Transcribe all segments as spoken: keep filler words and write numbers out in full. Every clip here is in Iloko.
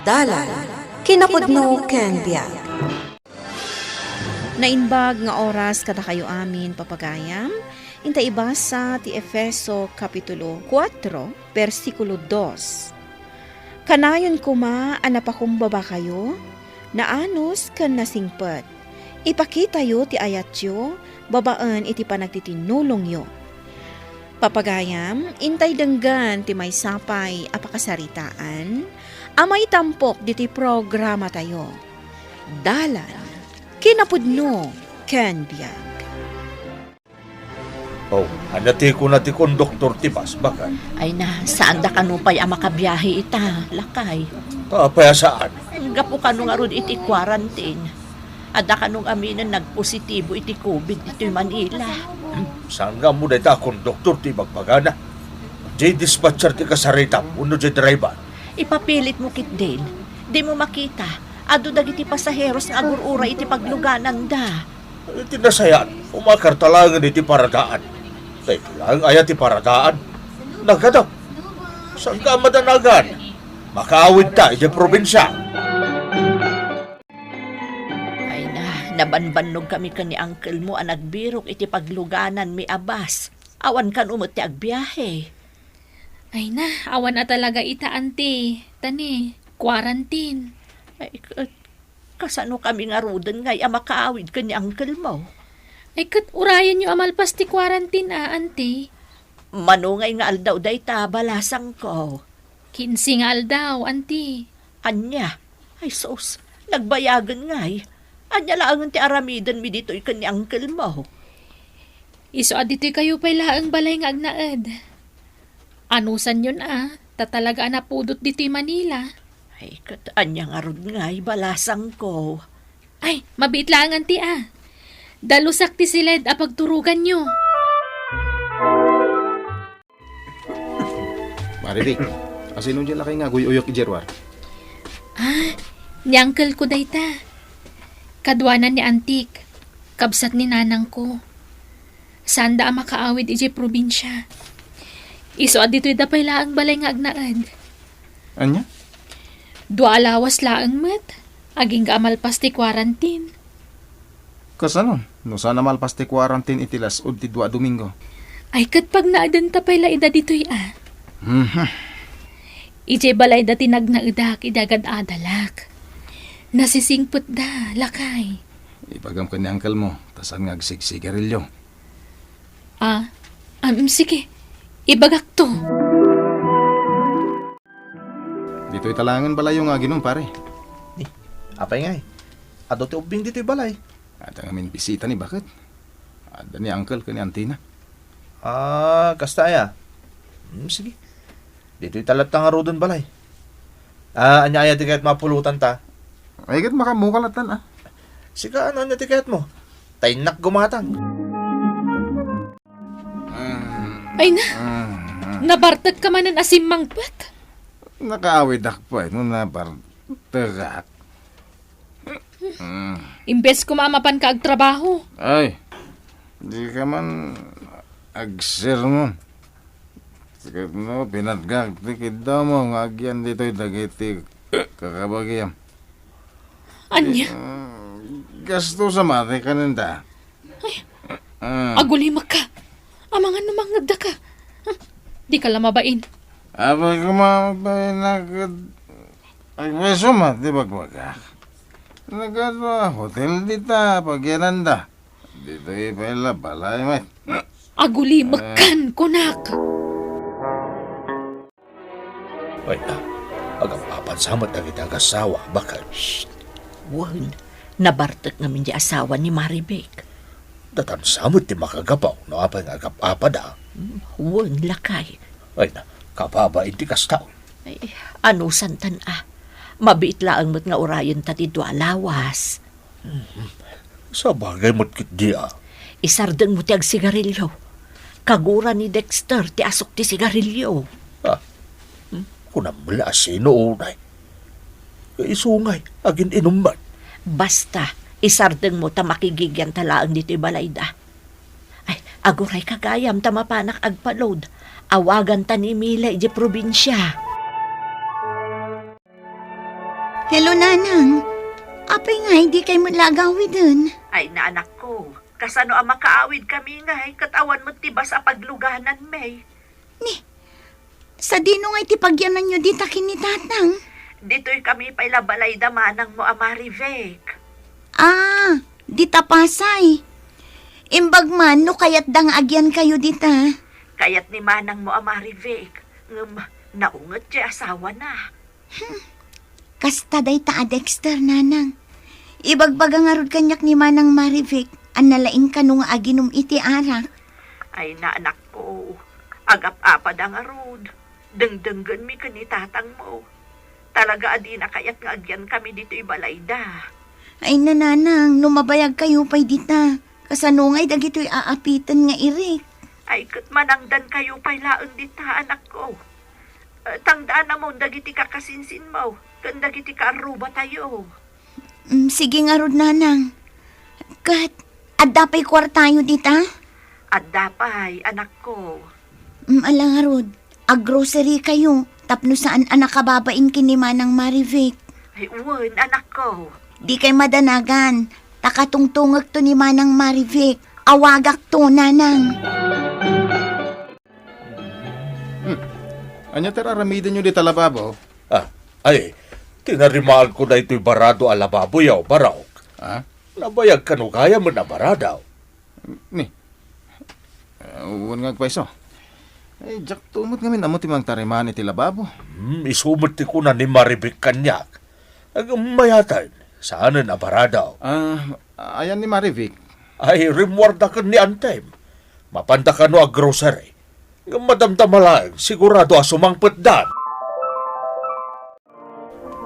Dalan, kinapudno ken biag. Naimbag nga oras kadakayo amin, papagayam. Inta ibasa ti Efeso Kapitulo kuatro, bersikulo dos. Kanayon koma a napakumbabakayo, naanus ken nasingpet. Ipakitayo ti ayatyo babaen iti panagtitinnulongyo. Papagayam, intay denggen ti maysa pay a pakasaritaan a maitampok ditoy programatayo. Dalan, kinapudno, ken biag. Oh, ania ti kuna ti konduktor ti bus, baket? Ay na, saanda kano pay a makabiahe ita, lakay. Apay a saan? Gapu kano ngarud iti quarantine. Adda kano aminen nagpositibo iti covid ditoy Manila. Hmm, saan nga ammo dayta a konduktor ti ibagbagana? Diay dispatcher ti kasaritam wenno diay driver? Ipapilitmo ketdin. Dimo makita, adu dagiti pasaheros nga agur-uray iti paglugananda. Iti nasayaat, umakarta laengen iti paradaan. Daytoy laeng aya ti paradaan? Nagada. Saan ka a madanagan? Makaawidta iti probinsia. Ay na, nabanbannogkami ken ni uncle mo a nagbirok iti paglugananmi a bus. Awan kano met ti agbiahe. Ay na, awan a talaga ita, anti. Tani, quarantine. Ay, ket, kasano kami ngaruden ngay a makaawid ken ni uncle mo? Ay, ket urayenyo a malpas ti quarantine a, anti. Mano ngay nga aldaw dayta, balasangko? Kinse nga aldaw, anti. Ania? Ay sus, nagbayagen ngay. Ania laengen ti aramidenmi ditoy ken ni uncle mo? Isu a ditoy kayo pay laeng balay nga agnaed. Anusanyon a, ta talaga a napudot ditoy Manila. Ay, ket ania ngarud ngay, balasangko? Ay, mabiit laeng, anti a. Dalusak ti siled a pagturoganyo. Marivic, asino diay lakay nga aguyuyok idiay ruar? Ah, ni uncle ko dayta. Kaduanan ni antik, kabsat ni nanang ko. Saanda a makaawid idiay probinsia. Isu a ditoy da pay laeng balay nga agnaed. Ania? Dua a lawas laeng met, agingga a malpas ti quarantine. Kasano? No saan a malpas ti quarantine iti las-ud ti dua a Domingo? Ay, ket pagnaedenta pay la ida ditoy a. Mhm. Idiay balayda ti nagnaedak idi agad-adalak. Nasisingpetda, lakay. Ibagam ken ni uncle mo, ta saan nga agsigsigarilyo. Ah, um, sige. Ibagakto. Ditoy talaengen balayyo nga aginom, pare. Ni, apay ngay? Adu ti ubbing ditoy balay. Adda ngamin bisita ni baket. Adda ni uncle ken ni auntie na. Ah, kasta aya? Hmm, sige. Ditoy talatta ngaruden balay. Ah, ania aya ti kayat mapulotanta? Ay, ket makaammoka lattan, ah. Sika, ano, ania ti kayatmo? Ta innak gumatang. Ay na, nabartekka manen a simmangpet. Nakaawidak pay no nabartekak. Mm. Imbes koma a mapanka agtrabaho. Ay, dika man agsermon. Ket no, pinatgak ti kiddaw mo nga agyan ditoy dagiti kakabagiam. Ania? Mm, gasto sa mati kanenda. Ay, ah, agulimekka. Amangan no mangngegdaka. Hmm, dika la mabain. Apay koma, apay nagad-, agpeso met ti bagbagak. Nagad-, hotel dita, pagyananda. Ditoy pay la balay met. Agulimekkan, kunak. Ay na, agap-apan sa met dagiti agassawa, baket. Shh! Wen, nabartek ngamin di asawa ni Marivic. Datan sa met ti makagabaw no apay nga agap-apada. Mm, wen, lakay. Ay na, kababain ti kasta. Ay, anusantan a. Mabiit laeng met nga urayenta ti dua a lawas. Mhm. Sabagay met ketdi a. Isardengmo ti agsigarilio. Kagura ni Dexter ti asuk ti sigarilio. Ah, hmm? Kunam la a sino unay. Isu ngay, agin-inum met. Basta, isardengmo ta makigigianta laeng ditoy balayda. Ay, agurayka gayam ta mapanak agpalod. Awaganta ni Mila idiay probinsia. Hello, Nanang. Apay ngay, dikay met la agawiden? Ay, na, anakko, kasano a makaawidkami ngay ket awan met ti bas a paglugananmi? Ni, sadino ngay ti pagyananyo dita ken ni Tatang? Ditoy kami pay la balay da manangmo a Marivic. Ah, dita Pasay. Imbag man no kayatda nga agyankayo dita. Kayat ni manangmo a Marivic, ngem naunget ti asawana. Hmm. Kasta dayta a Dexter, Nanang. Ibagbaga ngarud kaniak ni Manang Marivic a nalaing kano nga aginum iti arak. Ay, na, anakko, agap-apada ngarud. Dengdenggenmi ken ni tatangmo. Talaga a dina kayat nga agyankami ditoy balayda. Ay, na, Nanang, no mabayagkayo pay dita, kasano ngay dagitoy aapiten nga irik? Ay, ket manangdankayo pay laeng dita, anakko. Eh, tangdanamon dagiti kakasinsinmo ken dagiti kaarrubatayo. Mm, sige ngarud, Nanang. Ket, adda pay kuartayo dita? Adda pay, anakko. Mm, ala ngarud, aggrocery kayo, tapno saan a nakababain ken ni Manang Marivic. Ay, wen, anakko. Dikay madanagan, ta katungtungekto ni Manang Marivic. Awagakto, Nanang. Hmm. Ania ti ar-aramidenyo dita lababo? Ah, ay, tinarimaanko daytoy barado a lababoyo, Barok. Ah? Nabayag kano gayam a barado? Ni. Eh, wen nga agpayso. Eh, diakto met ngamin ammo ti mangtarimaan iti lababo. Hmm, isu met ti kuna ni Marivic kaniak. Agmayatan, saanen a barado? Ah, ayan ni Marivic? Ay, rimmuarda ken ni Antem. Mapanda kano a grocery. Ngem madamdama laeng, sigurado a sumangpetdan.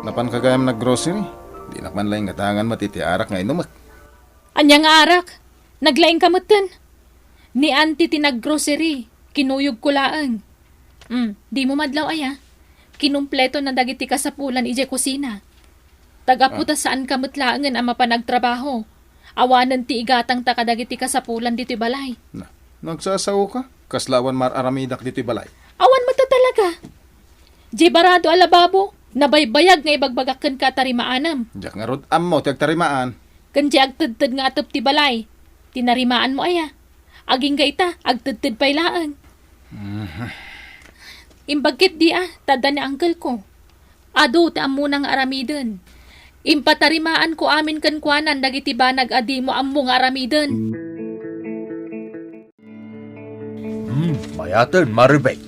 Napanka gayam naggrocery? Dinak man laeng ngatangan met iti arak nga inumek. Ania nga arak? Naglaingka metten. Ni Auntie ti naggrocery, kinuyogko laeng. Mm, dimo madlaw aya? Kinumpletona dagiti kasapulan idiay kusina. Tagapu ta saanka met laengen a mapan agtrabaho. Awanen ti igatangta kadagiti kasapulan ditoy balay. Na, nagsasaoka? Kasla awan mar-aramidak ditoy balay? Awan met talaga. Diay barado a lababo, nabaybayag nga ibagbagak kenka a tarimaanem. Diak ngarud ammo ti agtarimaan. Ken diay agtedted nga atep ti balay, tinarimaanmo aya? Agingga ita, agtedted pay laeng. Mhm. Imbag ketdi a, ta adda ni uncle ko. Adu ti ammona nga aramiden. Impatarimaanko amin kenkuanan dagiti banag a dimo ammo nga aramiden. Hmm, mayaten, Marivic.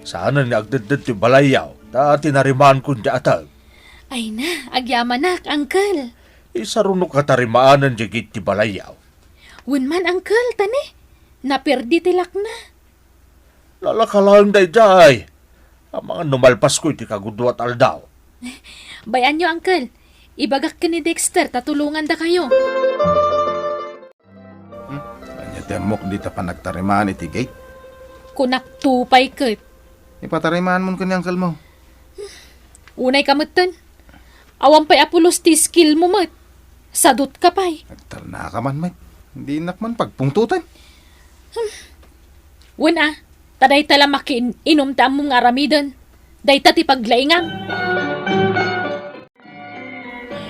Saanen nga agtedted ti balayyo, ta tinarimaanko diay atep. Ay na, agyamanak, uncle. Isarunok a tarimaanen diay gid ti balayyo. Wen man, uncle, ta ni, naperdi ti lakna. Nalaka laeng daydiay. Amangan no malpasko iti kagudua ti aldaw. Bay-anyo, uncle. Ibagak ken ni Dexter ta tulongandakayo. Hmm? Ania ti ammok dita panagtarimaan iti gate? Kunakto pay ket. Ipatarimaanmon ken ni uncle mo. Unayka metten. Awan pay a pulos ti skill mo met. Sadutka pay. Agtalnaka man met. Dinak man pagpungtotan. Hmm. Wen a, ta dayta la makiin-inum ti ammom nga aramiden. Dayta ti paglaingam.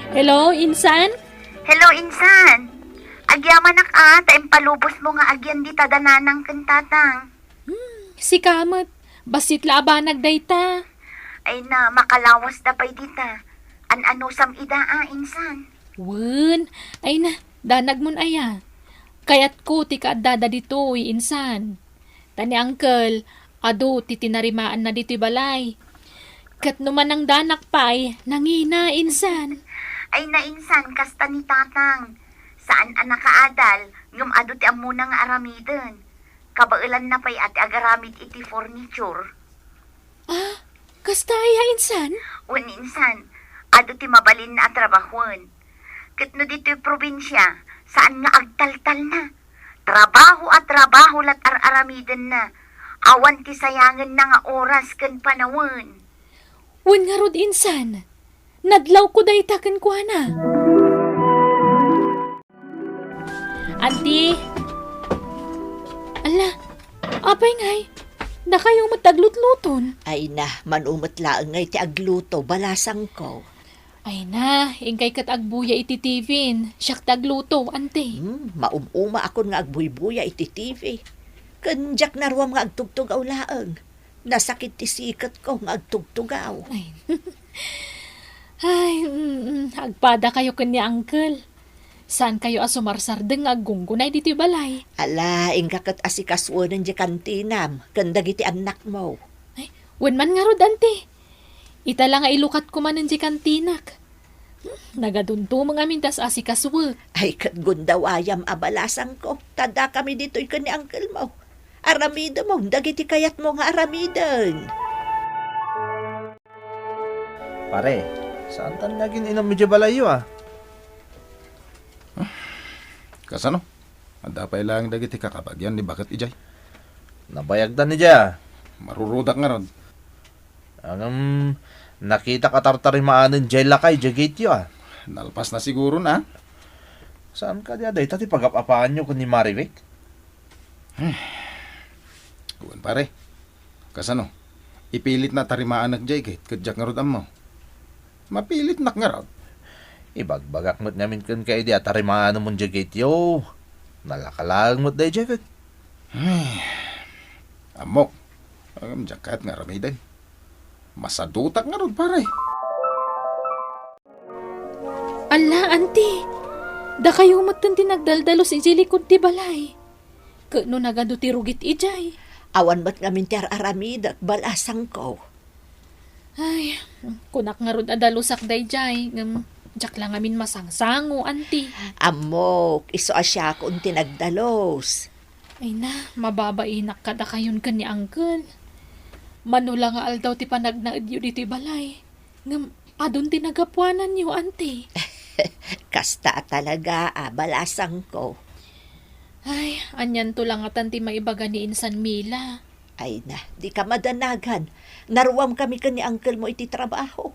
Hello, insan? Hello, insan. Agyamanak a, ta impalubosmo nga agyan dita da nanang ken tatang. Hmm, sika met. Bassit la a banag dayta. Ay na, makalawas da pay dita. An-anusam ida a, insan? Wen, ay na, danagmon aya. Kayatko ti kaaddada ditoy, insan. Ta ni uncle, adu ti tinarimaanna ditoy balay. Ket no manangdanak pay, nangina, insan. Ay na, insan, kasta ni tatang. Saan a nakaadal, ngem adu ti ammona nga aramiden. Kabaelanna pay a ti agaramid iti furniture. Ah, kasta aya, insan? Wen, insan, adu ti mabalinna a trabahoen. Ket no ditoy probinsia, saan nga agtaltalna. Trabaho a trabaho la ti ar-aramidenna. Awan ti sayangenna nga oras ken panawen. Wen ngarud, insan, nadlawko dayta kenkuana. Anti! Ala, apay ngay? Dakayo met aglutluton? Ay na, mano met laeng ngay ti agluto, balasangko. Ay na, inkay ket agbuya iti T V-n. Siak ti agluto, anti. Hmm, maum-umaakon nga agbuybuya iti T V. Ken diak naruam nga agtugtugaw laeng. Nasakit ti siketko nga agtugtugaw. Ay. Ay, mm, mm, agpadakayo ken ni Uncle. Saankayo a sumarsardeng nga aggunggunay ditoy balay. Ala, inka ket asikasuenen diay kantinam ken dagiti annakmo. Ay, wen man ngarud, anti. Ita la nga ilukatko manen diay kantinak. Hmm, nagadunto met ngamin ti as-asikasuek. Ay, ket gundawayam a balasangko, ta dakami ditoy ken ni uncle mo. Aramidem dagiti kayatmo nga aramiden. Pare, saantan nga agin-inum idiay balayyo, a? Kasano? Adda pay laeng dagiti kakabagian ni Baket idiay? Nabayagdan idiay, a. Marurudak ngarud. Ngem, nakitak a tartarimaanen diay lakay idiay gate-yo, a. Nalpas na siguro na. Saan kadi a dayta ti pagap-apaanyo ken ni Marivic? Wen, pare. Kasano? Ipilitna a tarimaanak diay gate ket diak ngarud ammo. Mapilitnak ngarud. Ibagbagak met ngamin kenka idi a tarimaanemon diay gate-yo. Nalaka laeng met daydiay ket. Ay, ammok. Ngem diak kayat nga aramiden. Masadutak ngarud, pare. Alla, anti. Dakayo metten ti nagdaldalus idiay likod ti balay. Ket no nagadu ti rugit idiay? Awan met ngamin ti ar-aramidek, balasangko. Ay, kunak ngarud a dalusak daydiay, ngem diak la ngamin masangsango, anti. Ammok, isu a siakon ti nagdalus. Ay na, mababainak kadakayon ken ni uncle. Mano la nga aldaw ti panagnaedyo ditoy balay. Ngem adun ti nagapuananyo, anti. Kasta a talaga, a, balasangko. Ay, anianto la ngatan ti maibaga ni Insan Mila? Ay na, dika madanagan. Naruamkami ken ni uncle mo iti trabaho.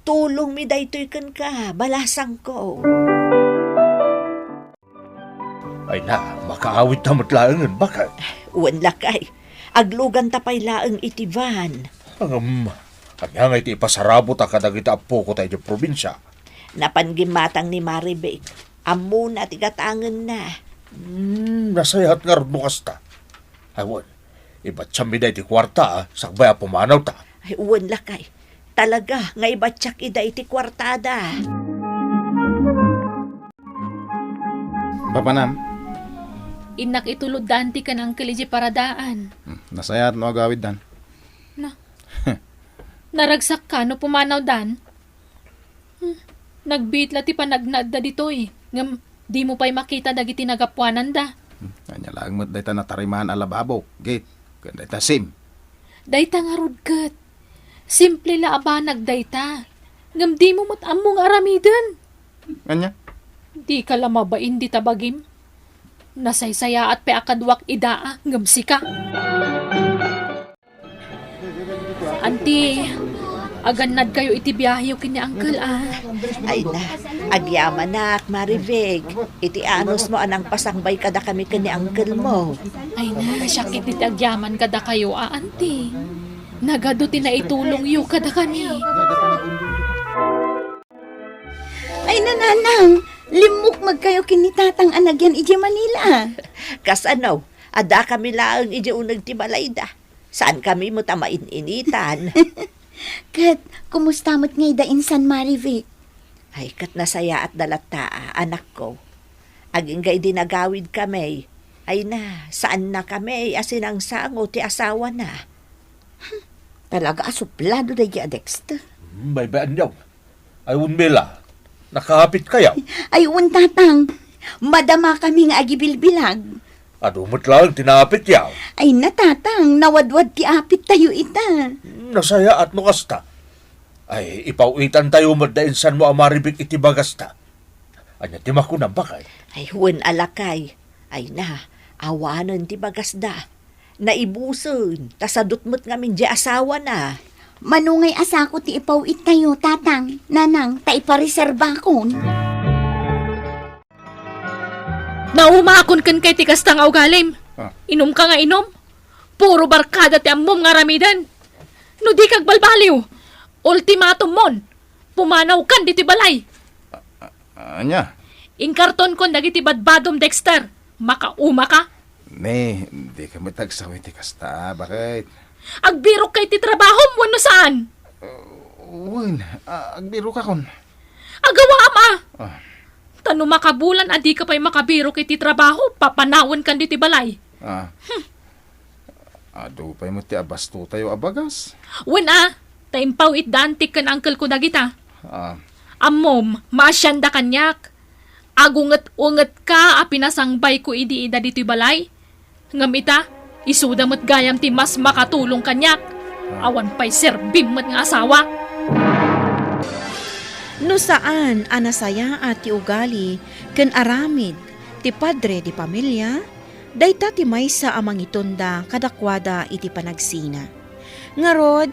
Tulongmi daytoy kenka, balasangko. Ay na, makaawidta met laengen, Baket. Wen, lakay. Agluganta pay laeng iti van. Ngem, ania ngay ti ipasarabota kadagiti appoko ta idiay probinsia? Napan gimmatang ni Marivic. Ammona ti gatangenna. Hmm, nasayaat ngarud no kasta. Ay, wen, ibatiammi daydi kuarta, a, sakbay a pumanawta. Ay, wen, lakay. Talaga nga ibatiak ida iti kuartada. Papanam? Innak itulod da anti ken uncle idiay paradaan. Hmm, nasayaat no agawiddan. Na. Naragsakka no pumanawdan? Hmm, nagbiit la ti panagnaedda ditoy, ngem dimo pay makita dagiti nagapuananda. Hmm, ania laeng met dayta natarimaan a lababo, gate, ken dayta sim? Dayta ngarud ket. Simple la a banag dayta. Ngem dimo met ammo nga aramiden. Ania? Dika la mabain dita bagim. Nasaysayaat pay a kaduak ida, a, ngem sika. Anti, agannadkayo iti biaheyo ken ni uncle, a. Ay na, agyamanak, Marivic. Iti anusmo a nangpasangbay kadakami ken ni uncle mo. Ay na, siak iti ti agyaman kadakayo, a, anti. Nagadu ti naitulongyo kadakami. Ay, nanang, limmukmegkayo ken ni tatang a nagyan idiay Manila. Kasano? Addakami laeng idiay uneg ti balayda. Saankami met a main-initan. Ket, kumusta met ngay da insan Marivic? Ay, ket nasayaatda latta, a, anakko. Agingga idi nagawidkami, ay na, saannakami a sinangsango ti asawana. Hmm, talaga a suplado daydi a Dexter. Hmm, baybay-anyo. Ay, wen, Mila, nakaapitkayo? Ay, wen, Tatang. Madamakami nga agibilbilag. Adu met laeng ti naapityo? Ay na, Tatang, nawadwad ti apittayo ita. Hmm, nasayaat no kasta. Ay, ipaw-itantayo met da insanmo a Marivic iti bagasta. Ania ti makunam, bakay? Ay, wen a lakay. Ay na, awanen ti bagasda. Naibusen, ta sadut met ngamin diay asawana. Mano ngay a sako ti ipaw-ittayo, Tatang, Nanang, ta ipareserbakon? Naumaakon kenka iti kasta nga ugalim. Ah. Inumka nga inum. Puro barkada ti ammom nga aramiden. No dika agbalbaliw, ultimatummon. Pumanawkan ditoy balay. Ania? Inkartonkon dagiti badbadom, Dexter. Makaumaka. Ne, dika met agsaw iti kasta, baket? Agbirokka iti trabahom wenno saan? Wen, a-, agbirokakon. Agawaam a. Ah. Ta no makabulan a dika pay makabirok iti trabaho, papanawenkan ditoy balay. Ah. Hmm. Adu pay met ti abastotayo a bagas. Wen a, ta impawitdaan ti ken uncle ko dagita. Ah. Ammom, maasianda kaniak. Agunget-ungetka a pinasangbayko idi ida ditoy balay. Ngem ita, isuda met gayam ti mas makatulong kaniak. Ah. Awan pay serbim met nga asawa. No saan a nasayaat ti ugali ken aramid ti padre de pamilia, dayta ti maysa a mangitonda kadakuada iti panagsina. Ngarud,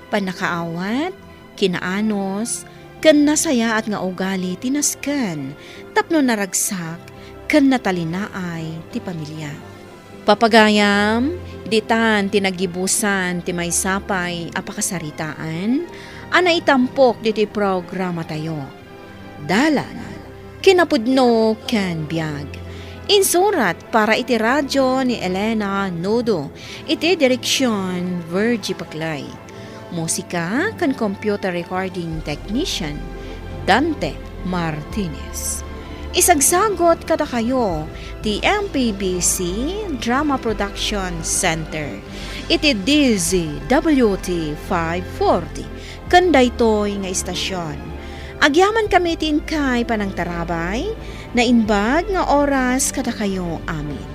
pannakaawat, kinaanus, ken nasayaat nga ugali ti nasken tapno naragsak ken natalinaay ti pamilia. Papagayam, ditan ti naggibusan ti maysa pay a pakasaritaan a naitampok ditoy programatayo. Dalan, kinapudno ken biag. Insurat para iti radio ni Elena Nudo, iti direksion Virgie Paclay. Musika ken computer recording technician, Dante Martinez. Isagsagot kadakayo ti M P B C Drama Production Center iti D Z W T five forty ken daytoy nga istasion. Agyamankami ti inkay panangtarabay, naimbag nga oras kadakayo amin.